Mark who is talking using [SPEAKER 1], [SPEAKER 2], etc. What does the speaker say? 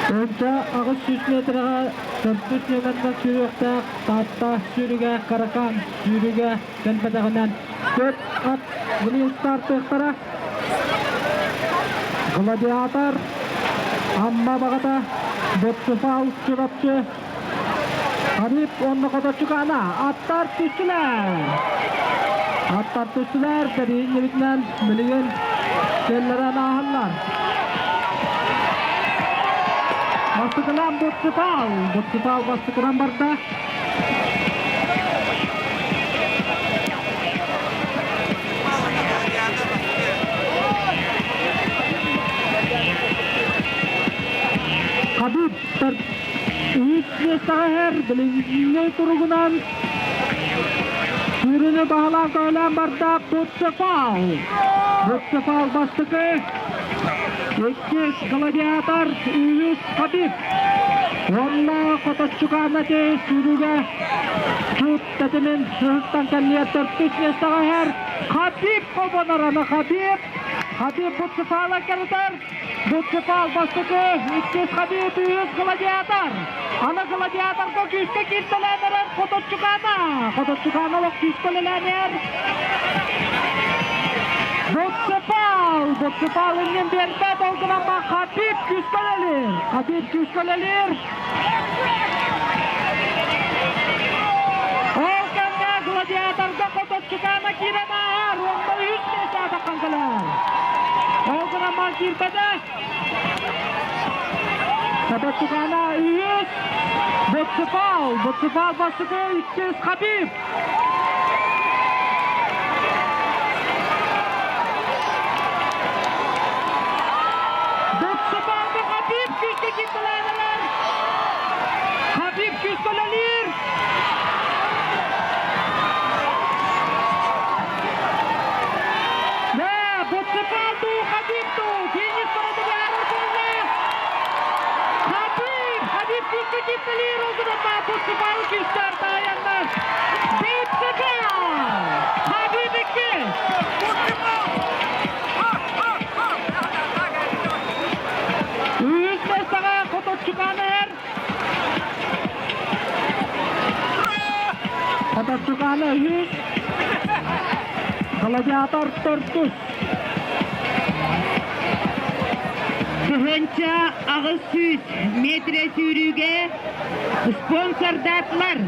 [SPEAKER 1] Онча 800 метрэҕэ төрдүс нүөмэринэн сүүрүөхтээх Таатта сүүрүгэ Каракан сүүрүгэ кэлбэтэҕинэн төрт ат билигин стартыахтара. Гладиатор, Амма баҕата, Боцефал Чурапчы, Хабиб уонна Хоточчукаана аттар түстүлэр. Аттар түстүлэр, тэрийин билигин сэллэрэн ааһаллар. Бастакынан Боцефал, Боцефал бастакынан барда. Хабиб үс миэстэҕэ иһэр билиҥҥи туругунан сүүрүүнү баһылаан көһүлээн барда Буцефал. Буцефал бастакы, иккис Гладиатор, үһүс Хабиб. Уонна Хоточчукаанати сүүрүүгэ Тут тэтимин сыһыктан кэллиэ төрдүс миэстэҕэ иһэр Хабиб холбонор аны Хабиб. Хабиб Буцефала кэритэр. Буцефал бастакы, иккис Хабиб, үһүс Гладиатор. Аны Гладиаторга күүскэ кииртэлээн эрэр Хоточчукаана. Хоточчукаана олох күүскэ үлэлээн иһэр. Буцефал! Буцефал иннин биэрбэт, ол гынан баран Хабиб күүскэ үлэлиир. Хабиб күүскэ үлэлиир. Ол кэмҥэ Гладиаторга Хоточчукаана киирэн ааһар уонна үс миэстэ таххан кэлэр. Ол гынан баран киирбэтэ. Хоточчукаана үһүс. Буцефал. Буцефал бастакы, иккис Хабиб. Буцефалга Хабиб күүскэ кииртэлээнэлэр. Хабиб күүскэ үлэлиир. Да, Буцефал дуу, Хабиб дуу, финиш барыта быһаарар буолла. Хабиб, Хабиб күүскэ кииртэлиир, ол гынан баа Буцефал күүскэ артаайаннар. Буцефал! Хабиб иккис! Үһүс миэстэҕэ Хоточчукаан иһэр. Хоточчукаана үһүс. Гладиатор төрдүс.
[SPEAKER 2] 1800 метрэ сүүрүүгэ спонсордаатылар.